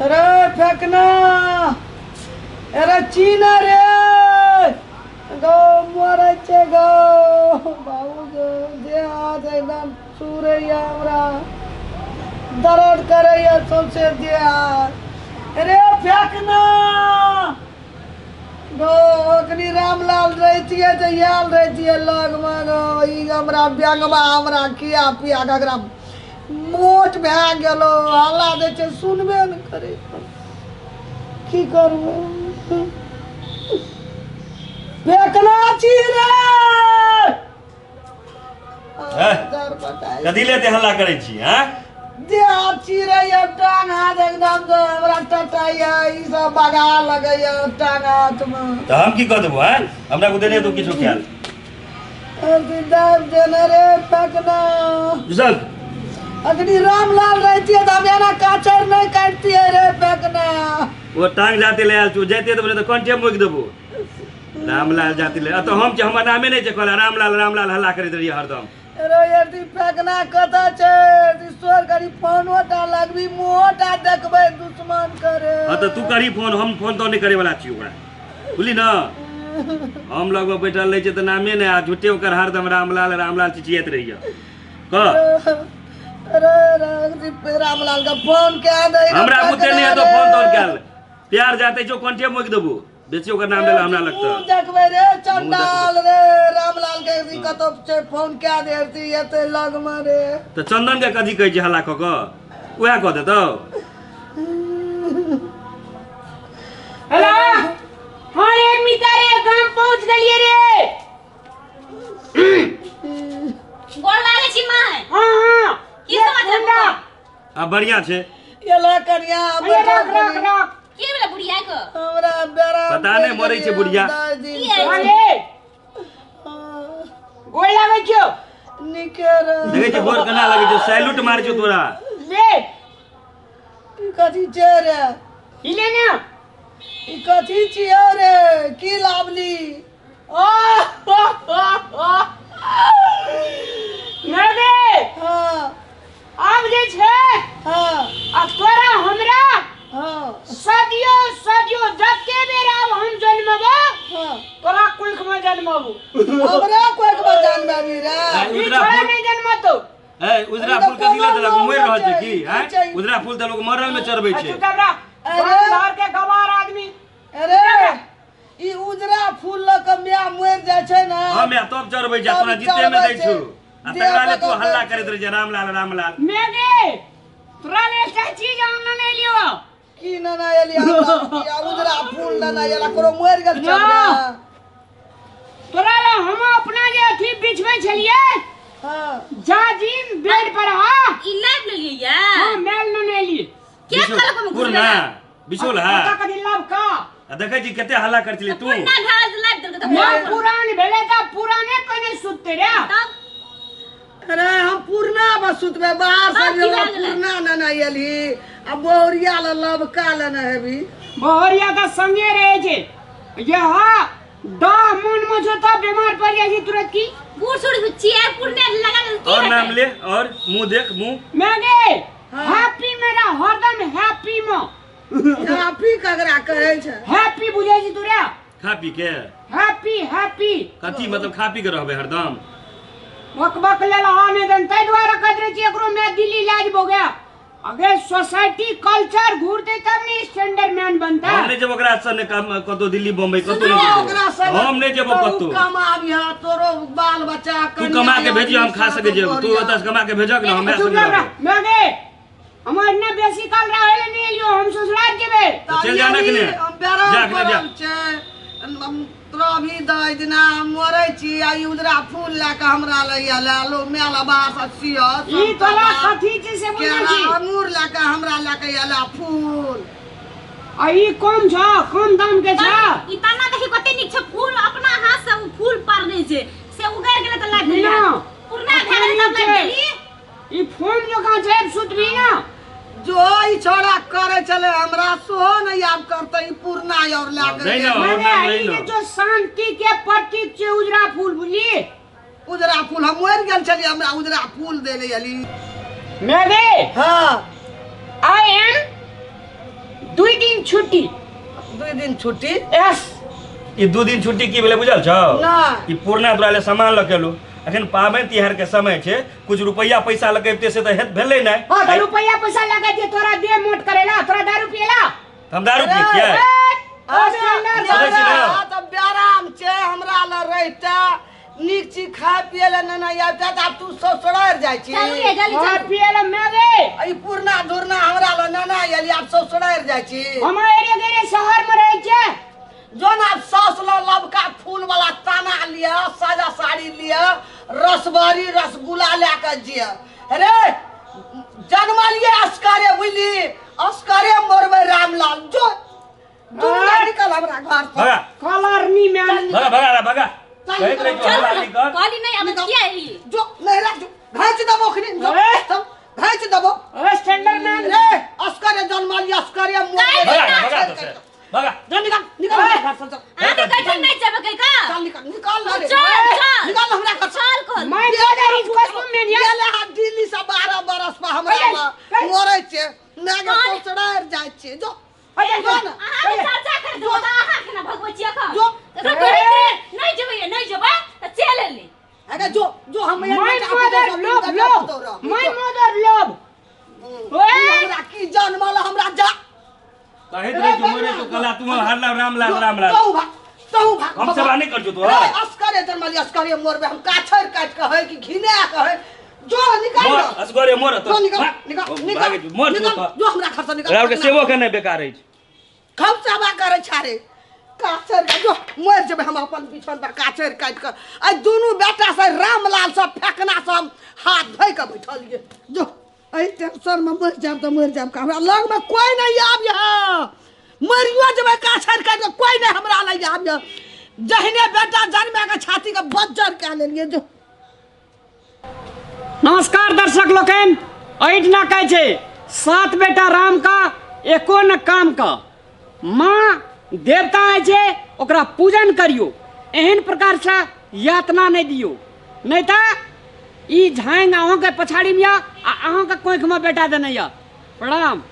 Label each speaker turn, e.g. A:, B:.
A: अरे फेकना, अरे चीना रे गौ, मरै छै गौ बाबू गौ, देह हाथ एकदम चूरैया, हमरा दर्द करैया सौंसे देह हाथ। अरे फेकना गौ, अखनी रामलाल रहितियै तऽ आयल रहितियै लगमे गौ। ई हमरा व्यंगवा हमरा खिया पिया कऽ एकरा मोट भए गेलो, हल्ला दै छै, सुनबे नहि करै। की करबै? फेकना छी रे।
B: हे? कथी ले एते हल्ला करै छी? हैं,
A: देह हाथ चिरैया, टांग हाथ एकदम से हमरा टटैया, ई सब बगा लगैया टांग हाथ मे।
B: तऽ हम की कऽ देबो? हैं, हमरा बुते नहि तो किछो कयल।
A: दाब देने रे फेकना।
B: बुझल?
A: अखनी रामलाल रहितियै तऽ हम एना काचर नहि काटतियै रे फेकना।
B: ओ टांग जाते ले आयल छौ, जाइते देबो, नहि तऽ कंठे मोकि देबो। रामलाल जाति ले, तऽ हम हमर नामे नहि छै कहला रामलाल रामलाल हल्ला करैत रहियै हरदम।
A: रे यदि फेकना कतऽ छै? ईश्वर करी फोनो टा लगबी, मुँहो टा देखबै दुश्मन करे।
B: हँ, तऽ तू करही फोन, हम फोन तो नहि करे वाला छी ओकरा, बुझली ने? हम लगमे बैठल रहै छै तऽ नामे नहि आ झूठे ओकर हरदम रामलाल रामलाल चिचियाइत रहैया कह।
A: अरे रे, रामलाल के फोन कए दे।
B: हमरा बुते नहि हेतौ फोन तोन कयल। प्यार जाते छौ, कंठे मोकि देबो, बेसी ओकर नाम लेला हमरा लगता।
A: मुँह देखबै रे चंडाल रे, रामलाल के एक दिन कतौ छै फोन कए दे, एते लगमे रे।
B: तऽ चंदन के कथी कहै छै हल्ला कऽ कऽ? उएह कऽ देतौ।
C: हेलो, हाँ रे मिता रे, गाम पहुंच गेलिए रे।
D: गोर लागै छी माय।
C: हाँ हाँ।
D: की समाचार बौआ?
B: आ बढ़िया छै।
A: एला कनिया।
C: अरे रख रख रख।
D: के भेलै बुढ़िया के?
A: हमरा बेरा
B: पता नहि, मरै छै बुढ़िया।
D: की है?
C: अरे गोर लागै छियौ।
A: नीके रह।
B: देखै छी गोर केना लगै छौ, सैल्यूट मारै छौ तोरा।
C: ले।
A: ई कथी छै रे?
C: ई ले ना।
A: ई कथी छियौ रे? की लावली?
C: नहि रे।
A: हाँ।
C: आब जे छै
A: हाँ
C: आ तोरा हमरा
A: हाँ
C: सदियो सदियो जते बेर आब हम जन्मबो,
A: हाँ
C: तोरा कुख में जन्मबो।
A: हमरा कोई के जानबी रे?
C: ई
B: उजरा
C: छोड़ा
B: फूल
C: नहीं जन्मतो।
B: ए, उजरा
A: अरे
B: फूल कथी ले
A: कोनो
B: देलक? मरि रहल छै की?
A: छै,
B: हैं,
A: छै।
B: उजरा फूल तऽ लोक मरल में चढ़बै छै।
C: चुप रह।
A: अरे।
C: घर के गवार आदमी।
A: अरे ई उजरा फूल लऽ कऽ माय मरि जाइ छै ने?
B: हँ माय, तब चढ़बै छै।
A: तब
B: तोरा जीते में
A: चढ़बै
B: दै छौ
A: छै।
B: आ तकरा ले तू
A: देह
B: हल्ला
A: पकड़
B: करैत रहै छै रामलाल रामलाल।
C: मेगे, तोरा ले एकटा चीज आनने नहीं लियो।
A: की नना एली हमरा? उजरा फूल नना एला, कोनो मरि गेल छै
C: ना।
A: हमरा?
C: तोरा ले हम अपना जे अथी बिछबै छलिए
A: हाँ
C: जाजिम बेड पर। हा,
D: ई लाइव लेलियै या?
C: हाँ, मेल नने लिए।
D: के कहलक ओहिमे
B: पुरना
D: घुसबै?
B: बिछौल है।
C: ओतऽ कथी लबका?
B: आ देखै छी कते हल्ला करै छली तू।
D: पुरना घास लाइव देलकै तऽ
C: ना, पुरान भेलै तऽ पुराने पहिने सुतते रे।
D: तब
A: अरे हम पुरना बस सुतबै बाहर से।
D: तब की भए गेलै?
A: पुरना नना एलही आ बहुरिया ल लबका लेने हेबी।
C: बहरिया तऽ संगे रहै छै ये। हाँ, दह मन में छौ तऽ बीमार पड़ जाइ छै तुरंत की।
D: बूढ़ सूढ़ छियै, पुरने लगा देलकै, की
B: और नाम
D: हेतै?
B: ले और मुंह देख मुंह।
C: मैं गे हैप्पी, मेरा हरदम हैप्पी में।
A: हैप्पी ककरा कहै छै?
C: हैप्पी बुझै छी तू रे?
B: खा पी के।
C: Happy happy.
B: कथी मतलब खा पी के रहबै हरदम?
C: बकबक लेल आने दन, ताहि दुआरे कहैत रहै छी एकरो मैं दिल्ली लए जेबो गे। अगर सोसाइटी कल्चर घूरते तब ने स्टैंडर्ड मैन बनता।
B: हम नहि जेबो ओकरा संगे काम कतौ दिल्ली बम्बई कतौ नहि
A: ओकरा
B: जेबो।
A: संगे
B: हम नहि जेबो
A: तू
B: कतौ।
A: कमाबिह, तोरो बाल बच्चा
B: तू कमा के भेजियो, हम खा सकै जेबो। तू ओतऽ से कमा के भेजक ने, हम
C: चुप
B: संगे
C: रह।
B: रहबो।
C: मैं गे हमर इतना बेसी काल रहे ले नहीं एलियो, हम ससुराल जेबे।
B: तऽ चलि जा ने अखने।
A: हम बेरा
B: जा अखने जा।
A: पड़ल छै, हम तोरा अभी दै दिना हम मरै छी आ ई उजरा फूल लए कऽ हमरा लए आयल लो मेला बाहर से सियऽ।
C: ई तोरा कथी छै से बुझै
A: केरा
C: छी?
A: अंगूर लए कऽ हमरा लए कऽ आयल फूल।
C: आ ई कम छ, कम दाम के छ।
D: ई तना देखी कते नीक छै फूल, अपना हाथ से उ फूल पारने छै से उगैर गेलै तऽ लाइव देलियै।
C: ना।
D: पुरना भए गेलै तब लाइव देली।
C: ई फोन जकाँ छै, सुतबी ना।
A: जो ई छोड़ा करै छलै हमरा सेहो नहि आब करतै, ई पुरना और लए कऽ
B: नहि
A: गेल।
B: ने।
C: माने
B: नाम
C: ई
B: नहि
C: जे
B: ने।
C: जो शांति के प्रतीक छै उजरा फूल, बुझली?
A: उजरा फूल, हम मरि गेल छलियै, हमरा उजरा फूल देले अली।
C: मेरे
A: हाँ।
C: I am छुट्टी।
A: 2 दिन छुट्टी?
C: यस।
B: ई 2 दिन छुट्टी की भेलै बुझल छौ?
A: नहि।
B: ई पुरना तोरा ले सामान लऽ के एलौ। अखन पाबनि तिहार के समय छै, कुछ रुपैआ पैसा लऽ के अबिते से तऽ हेत भेलै नहि।
C: हाँ, तऽ रुपैआ पैसा लगा दिए तोरा देह मोट करेला, तोरा दारू पिएला।
B: हम दारू पिए छियै?
A: अरे तऽ व्यायाम छै हमरा लग रहिते नीक चीज खाय पिए ले नहि नहि आबिते तऽ आब तू ससुरारि जाइ छी।
D: चलू ये जल्दी
C: खाय
D: चलू।
C: पिए ला मैं गे।
A: ई पुरना धुरना हमरा लग नहि नहि आयल, आब ससुरारि जाइ छी।
C: हम एरे गेरे शहर में रहै छियै।
A: जो ने आब सास लग लबका फूल वाला ताना लिअ, साजा साड़ी लिअ, रसभरी रसगुल्ला लए कऽ जिय। रे जन्मलिए असकरे बुझली, असकरे मरबै रामलाल। जो दुनू भाई निकल हमरा घर से।
B: भगा।
C: कलरनी में
B: भगा भगा रे भगा।
A: चल,
B: कहैत रहै
D: चल
B: छौ हमरा नहि कर।
D: कहली नहीं अब किया एली?
A: जो नहीं रख, जो घांच देबो खनी, जो
C: ए?
A: चल घांच देबो।
C: A standard man.
A: रे असकरे जन्मलिए असकरे मरबै।
B: भगा भगा तो से भगा।
A: जो निकल निकल हमरा घर से, चल।
D: अहाँ के कहै नहीं जेबै कहि का?
A: चल निकल निकल ना रे।
D: चल चल
A: निकल हमरा घर से।
D: चल खोल।
C: My brother is costume man यार।
A: गेले हा दिल्ली से 12 बरस पर हमरा
C: अरे,
A: लग मरै छै नागे
D: कौन?
A: पहुँचड़ारि जाइ छै। जो
C: अरे,
A: जो ने।
D: अहाँ के चर्चा कर दो तऽ अहाँ के ना भगबै छियै एखन।
A: जो।
D: एकरा कहै छियै नहीं जेबै नहीं जेबै तऽ चलि एली।
A: अरे जो जो हम
C: my mother love love my mother love. ओए!
A: हमरा की जनमल हमरा जा।
B: कहैत रहै छौ मरे छौ कला तू हरला रामलाल रामलाल।
A: तहु भाग तहु भाग।
B: हम सेवा नहि कर छौ
A: रे
B: तोहर।
A: असकरे जनमली असकरे मरबै हम, काछड़ काटि के है कि घिना के है। जो निकल
B: मर
A: ना।
B: असगरे मर
A: जो निकल निकल निकल
B: भागे छौ, मर छौ
A: निकल
B: तऽ।
A: जो हमरा घर से निकल।
B: राउर के सेवो केनाइ बेकार अछि।
A: हम सेवा करै छा रे काछड़ के। जो मरि जेबै हम अपन बिछौन पर काछड़ काटि के। एहि दुनू बेटा से रामलाल सब फेकना से हम हाथ धोइ के बैठल ये। जो एहि टेंशन में मरि जायब तऽ मरि जायब, हमरा लगमे कोइ नहि आब यहाँ। मरियो जेबै काछड़ काटि के कोइ नहि हमरा लग आब यहाँ। जहिने बेटा जन्मे के छाती के बज्जर कए लेलियै। जो
C: नमस्कार दर्शक लोकनि, एहिठिना कहै छै 7 बेटा राम का एको न काम का। माँ देवता होइ छै, ओकरा पूजन करियौ, एहन प्रकारसँ यातना नहि दियौ, नहि तऽ ई झाँग अहाँके पछाड़ीमे यऽ आ अहाँके कोखिमे बेटा देने यऽ। प्रणाम।